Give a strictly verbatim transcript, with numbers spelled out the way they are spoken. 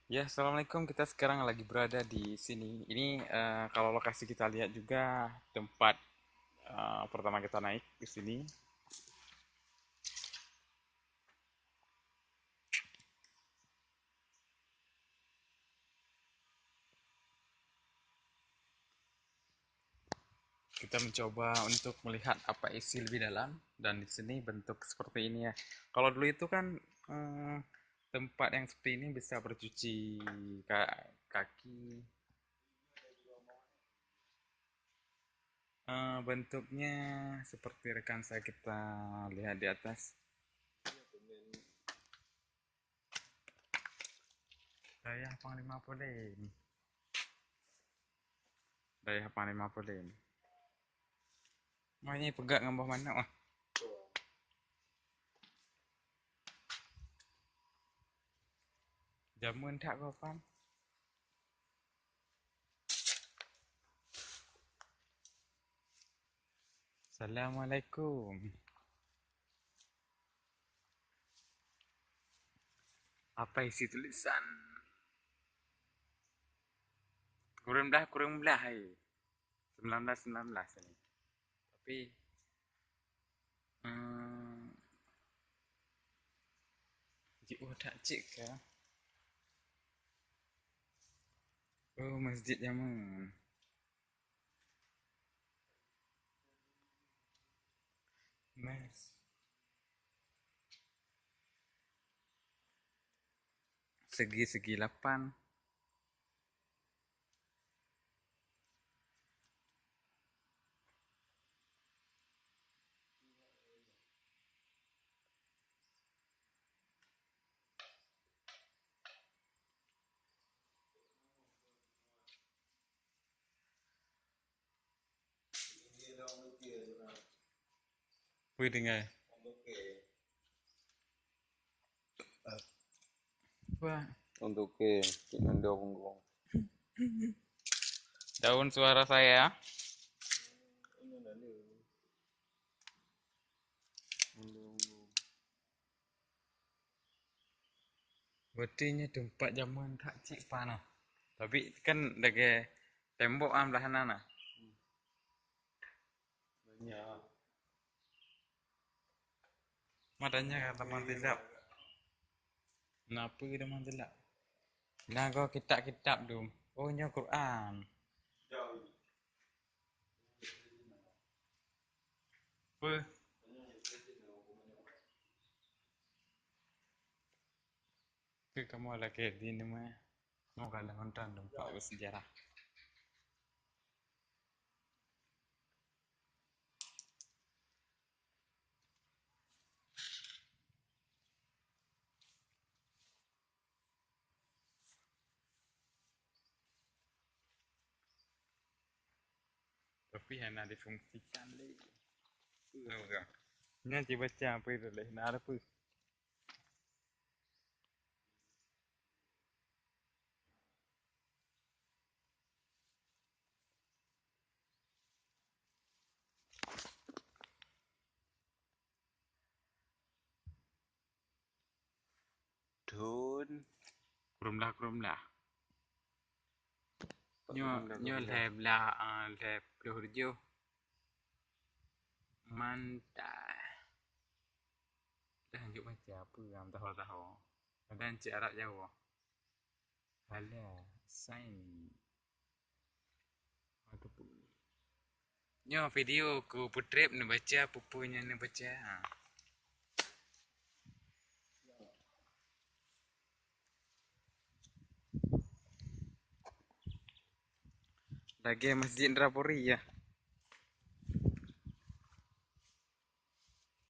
Ya, assalamualaikum. Kita sekarang lagi berada di sini. Ini, eh, kalau lokasi kita lihat juga tempat, eh, pertama kita naik ke sini. Kita mencoba untuk melihat apa isi lebih dalam, dan di sini bentuk seperti ini ya. Kalau dulu itu kan, eh, tempat yang seperti ini bisa bercuci ka-, kaki. Eh, bentuknya seperti rekan saya kita lihat di atas. Dayah Panglima Polem. Dayah Panglima Polem. Wah, ini peugah ngon boh manok ah. Jameun that gopan. Assalamualaikum. Apa isi tulisan? Kureueng blah, kureueng blah, hai. Sembilan belas, sembilan belas ini. Tapi, hmm, jiôh that cit ka. Oh, masjid jameun. Mas. Segi-segi lapan. Wih, dengar. Wah. Untuk ke, cik nando punggong. Daun suara saya. Berarti nyoe teumpat jameun that cit pa na. Tapi kan lagèe tembok ah blah na na. Banyak. Matanya ka teman tidak. Kenapa teman tidak? Nah, kau kitab-kitab tu. Oh, nyoe Quran. Apa? Ke kamu lagi di nama? Mau kalah nonton tempat bersejarah. Tapi hana difungsikan lé. Peue, peue? Nyan cit baca apa itu lé, na ada peue? Thôn. Kureueng blah, kureueng blah. Nyoe, nyoe lhèe blah, ah, lhèe ploh tujoh. Mantap. Dah lanjut baca apa yang tahu-tahu. Kadang cik Arab jauh. Hala, sign. Nyoe video ku peutrép neubaca peue-peue nyang neubaca. Ha. Lagèe Masjid Indrapuri ya.